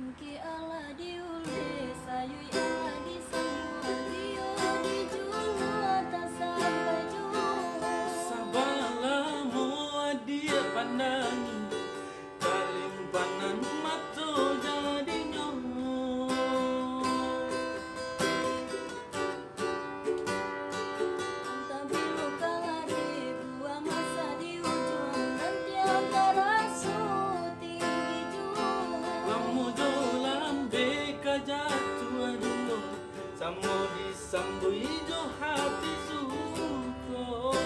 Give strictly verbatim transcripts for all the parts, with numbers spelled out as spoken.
Angkek alah diuleh, sayuik alah disambuang, dio dijuluak tak sampai juo. Sabalah mo adiak pandangi, kalimpanan mato jadinyo. Antah bilo ka lari, buah masa di ujuang, nantian taraso tinggi juo. Lamo jo lambek ka jatuah juo, samo disambuik jo hati suko.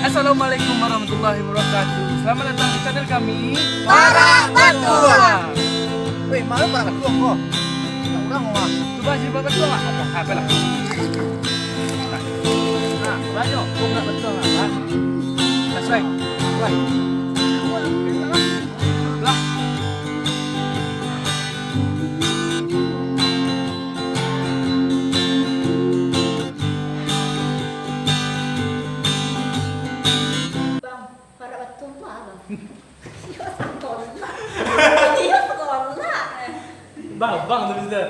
Assalamualaikum warahmatullahi wabarakatuh. Selamat datang di channel kami, Parak Batuang. Weh, mak lu parak batuang ko? Nak urang ko, ah. Cuba sih parak batuang, ah. Apa, apa lah? Nah, nah, banyak. Kau nak batuang, ah. Nah, sesuai. Sesuai. Lah. Bang, parak batuang tu apa? Iyo, sekolah. Iyo, sekolah. Babang tu, Mister.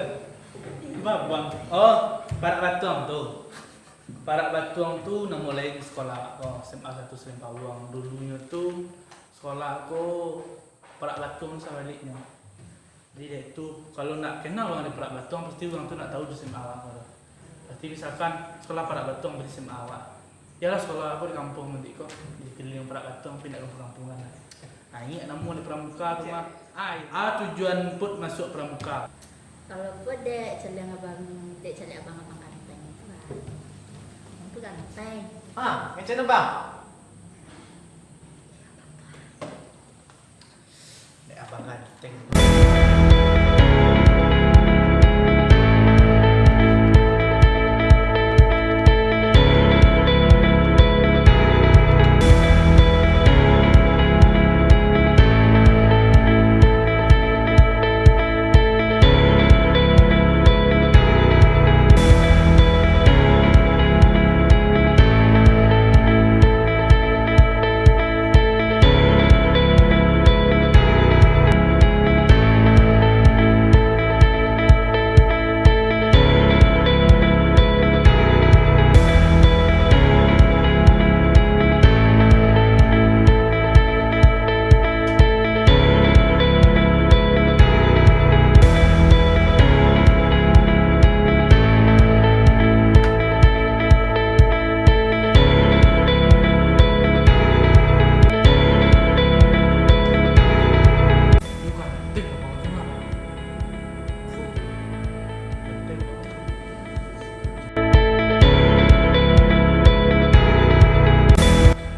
Babang. Oh, parak batuang tu. Parak batuang tu namo lain sekolah, oh, S M A satu Selim Pawang. Dulunyo tu sekolah ko parak batuang sabaliknyo. Jadi, dek tu, kalau nak kenal urang di parak batuang, pasti urang tu nak tahu di S M A awak tu. Pasti misalkan sekolah parak batuang, berarti S M A awak. Yalah, sekolah aku di kampung nanti ko, di keliling parak batuang, tapi nak kampung-kampungan lah. Nah, ingat namo di Pramuka tu mah. Ah, ah, tujuan Put masuk Pramuka. Kalau Put dek caliak abang, dek caliak abang-abang ganteng tu lah. Abang tu ganteng. Ah, macam mana, Bang? Dek abang ganteng.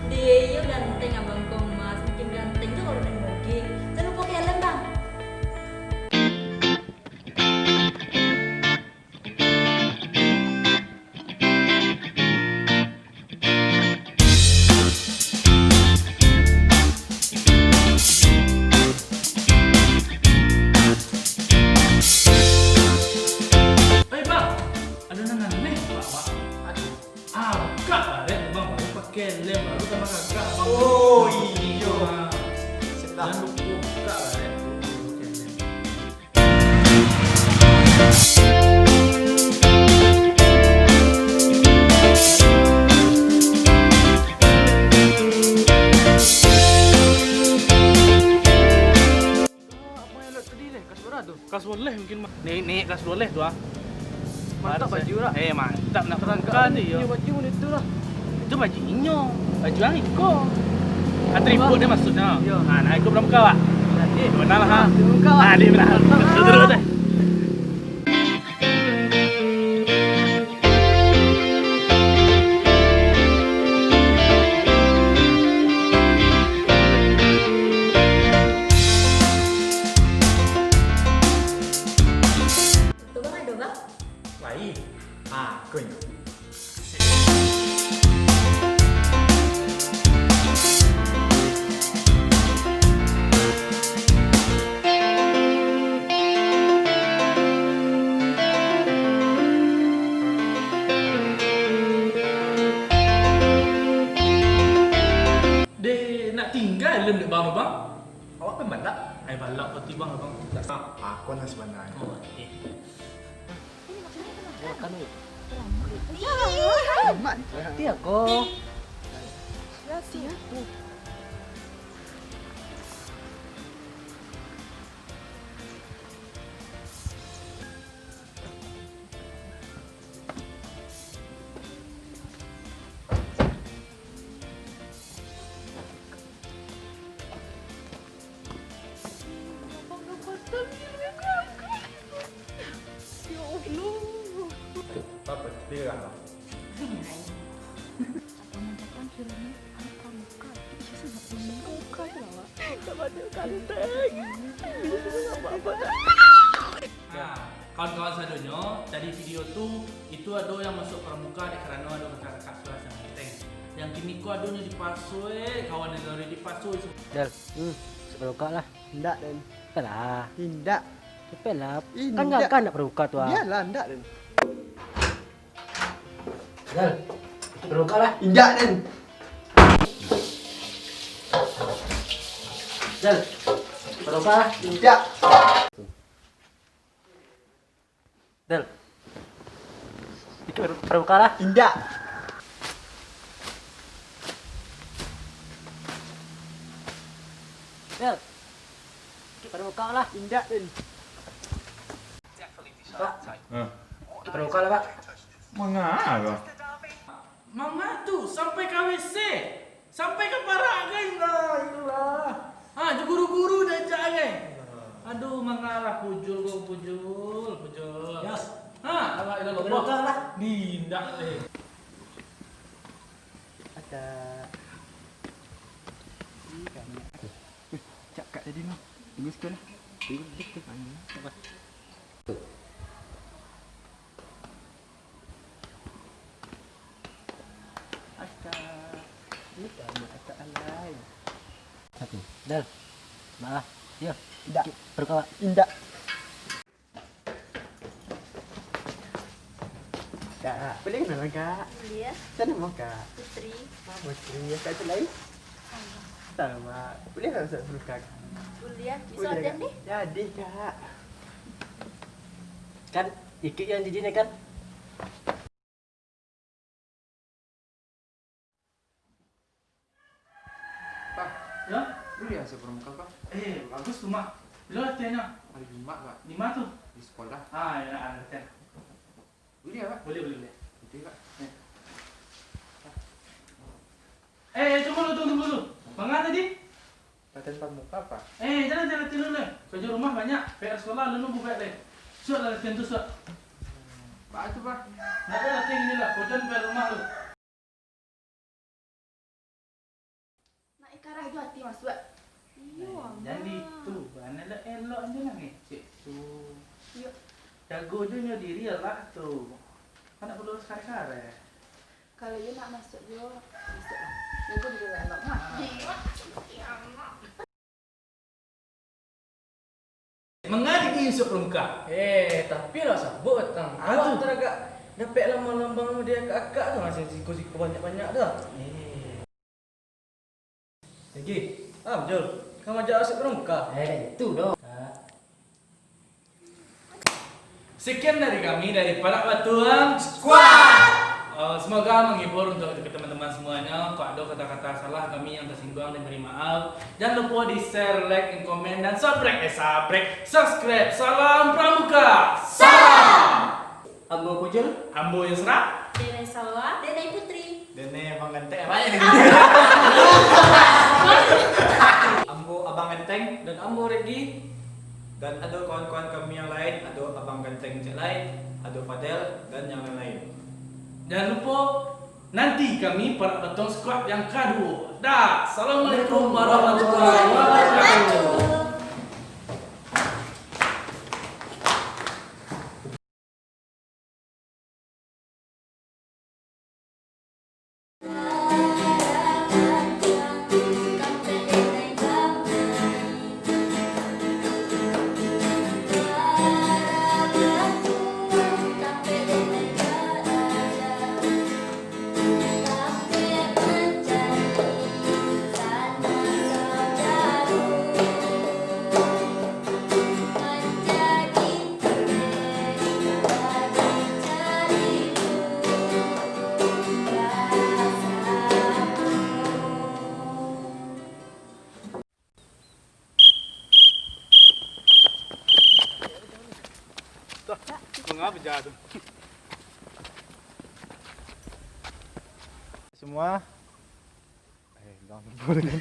Dek iyo ganteng abang ko, Mas. Makin ganteng tu kalau main bogey. Jan lupo pakai helm, Bang. Eh, Bang, ado nan aneh, Bang, Bang. Aduh. Ah, agak barek, Bang, baru pakai lem, baru tambah agak, Bang. Oh, iyo. Ah. Sedap. Jan lupo buka barek, pakai lem. Apo nan lewat tadi deh? Kelas bara tu? Kelas duo baleh mungkin, mah. Naiak, naiak kelas duo baleh tu, ah. Mantap baju lah. Eh, mantap nak terangkan buka ni, iyo. Baju itu lah. Itu baju inyo. Baju ang iko. Atribut dia maksudnya. Iyo. Ah, nah, iko pramuka, Pak. Jadi. Benar lah, ha? Pramuka, Pak. Ah, dia benar. Mantap, terus, terus, ah. Foto bang ado, bang? Lain. Ah, ko inyo. Awak kan balak? Ai, balak pati bang, abang. Aku nah sabananyo. Oh, okey. Makan ni. Mati aku. Ya Allah. Apa? Dia kan? Apa mantap kan filmnya? Apa muka? Iya, sama muka. Muka tu lah, Wak. Tak ada ganteng. Nah, kawan-kawan sadonyo, tadi video tu, itu ado yang masuk pramuka dek karano ado kakak-kakak kelas yang ganteng. Yang kini ko adonyo dipaso, eh, kawan yang dari dipaso itu. Dal, hmm, masuk pramuka lah. Indak, Den. Apalah? Indak. Apalah? Kan indak. Kakak nak pramuka tu, ah. Bialah, indak, Den. Dal, masuk pramuka lah. Indak, Den. Dal, masuk pramuka lah. Indak. Dal, ikut pramuka lah. Indak. Dal, ikut pramuka lah. Indak, Den. Pak, hah? Ikut pramuka lah, Pak. Manga, Pak? Manga tu sampai ka WC, sampai ka parak ka, ilah, ilah. Ha, jo guru-guru diajak ka. Aduh, mangalah Pujul ko, Pujul, Pujul. Yas. Ha, alah, ilah, Allah. Lah. Indak, eh. Ada. Ih, kami. Eh, cak, Kak, tadi ni. Tunggu sikit lah. Tunggu sikit, Kak. Apa? Astaga, ini kami atak alai. Satu. Dal. Maaf. Yo. Indak. Perut kau. Indak. Kak, boleh kenalan, Kak? Boleh, ya. Siapa nama, Kak? Putri. Ah, Putri. Ya, Kak, tu lain? Sama. Sama. Boleh tak masuk dulu, Kak? Boleh, ya. Bisa. Boleh, Kak. Jadi, Kak. Kan, ikut yang di sini, kan? Pak. Ya? Boleh ya, saya promokan, Pak? Eh, bagus tu, Mak. Bila latihannya? Hari Jumat, Pak. Di mana tu? Di sekolah. Ah, ya, nak latihan. Boleh ya, Pak? Boleh, boleh, boleh. Oke, Pak. Ya. Eh, eh, tunggu dulu, tunggu dulu. Manga tadi? Latihan pramuka, Pak. Eh, jangan, jangan latihan dulu, eh. Kerja rumah banyak, P R sekolah, lu nunggu baik deh. Sudah latihan tu, sudah. Pak, tu, Pak. Nak latihan ini lah, kau jangan P R rumah tu. Nak ikarah jo ati masuak. Iyo, eh, Ama. Jadi tu, bana elok-elok ajo lah ngecek tu. Iyo. Jago jo nyo diri lah tu. Kau nak perlu sekali-kali. Kalau iyo nak masuak jo, masuak lah. Jago diri lah elok, Mak. Ah. Iyo, Ama. Manga Regi masuak pramuka? Eh, tapi lah sabuk batang. Ah, awak tu. Taragak dapek lambang-lambang di akak-akak tu, masih siko-siko banyak-banyak tu. Eh. Regi, ah, Jul, ka majak masuak pramuka? Eh, itu doh. Sekian dari kami, dari Parak Batuang Squad. Eh, semoga menghibur untuk, untuk teman-teman semuanya. Kok ada kata-kata salah, kami yang tersinggung dan beri maaf. Jangan lupa di share, like, and comment, dan subscribe, eh, subscribe, subscribe. Salam Pramuka. Salam. Ambo Pujul. Ambo Yusra. Denai Salwa. Denai Putri. Denai Abang Ganteng. Apa ya? Ambo Abang Ganteng. Dan ambo Regi. Dan ado kawan-kawan kami yang lain, ado Abang Ganteng cek lain, ado Fadel, dan yang lain-lain. Jangan lupa, nanti kami Parak Batuang Squad yang kaduo. Dah, Assalamualaikum warahmatullahi wabarakatuh. Ngapa jahat tu? Semua. Eh, jangan lupa dengan.